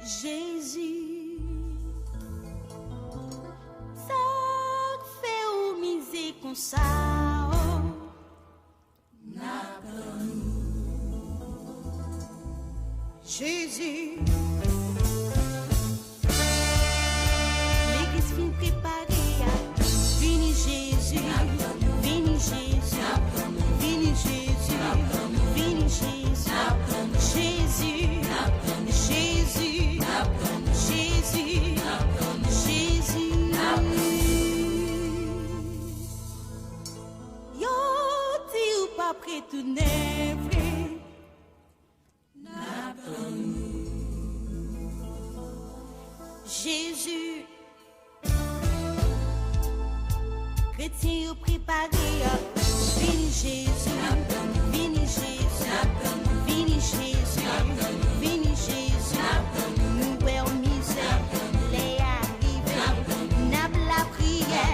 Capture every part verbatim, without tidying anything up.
Jezi, sa k fè w mize konsa, oh? Jezi. Legliz fin prepare a. Vini Jezi, vini Jezi, vini Jezi, vini Jezi. Jezi, Jezi, Jezi, Jezi. Yo di w p ap retounen vre. N ap tann ou. Jezi. Kretyen yo prepare yo. Vini Jezi. Vini Jezi. Vini Jezi. Vini Jezi. Nou wè w mizè. Lè a rive. N ap lapriyè.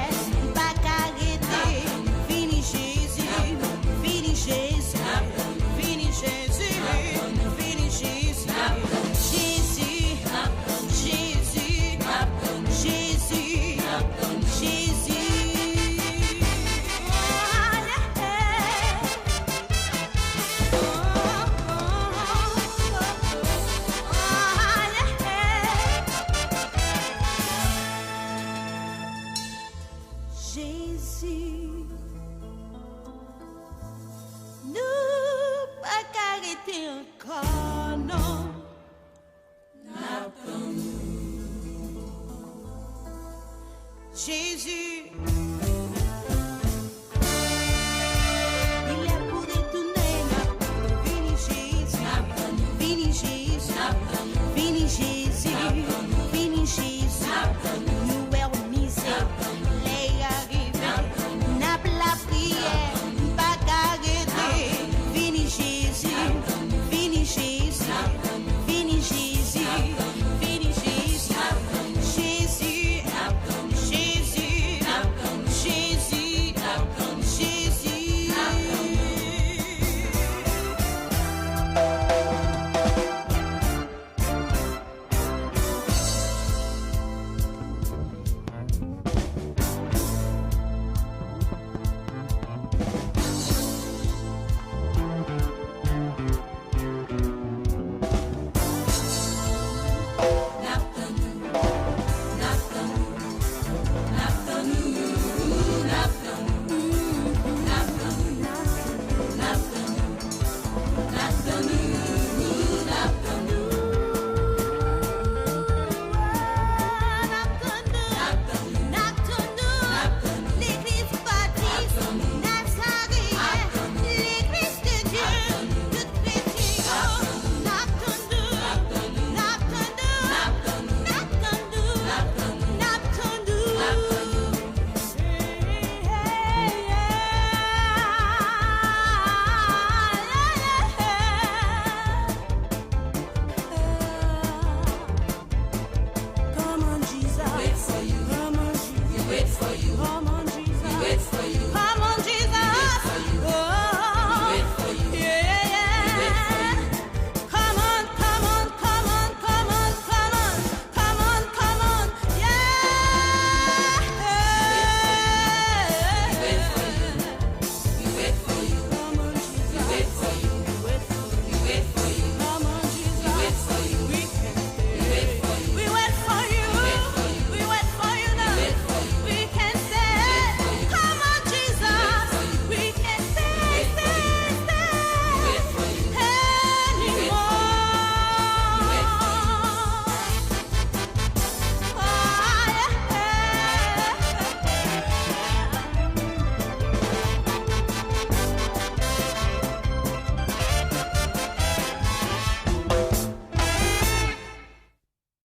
N pa ka rete. Vini Jezi. Vini Jezi. Vini Jezi. Vini Jezi. Jezi. Jezi. Jezi. Jezi. Jezi, nou pa ka rete ankò, non. N ap tann ou. Jezi. Li lè pou retounen. Vini Jezi. Vini Jezi. Vini Jezi. Vini Jezi.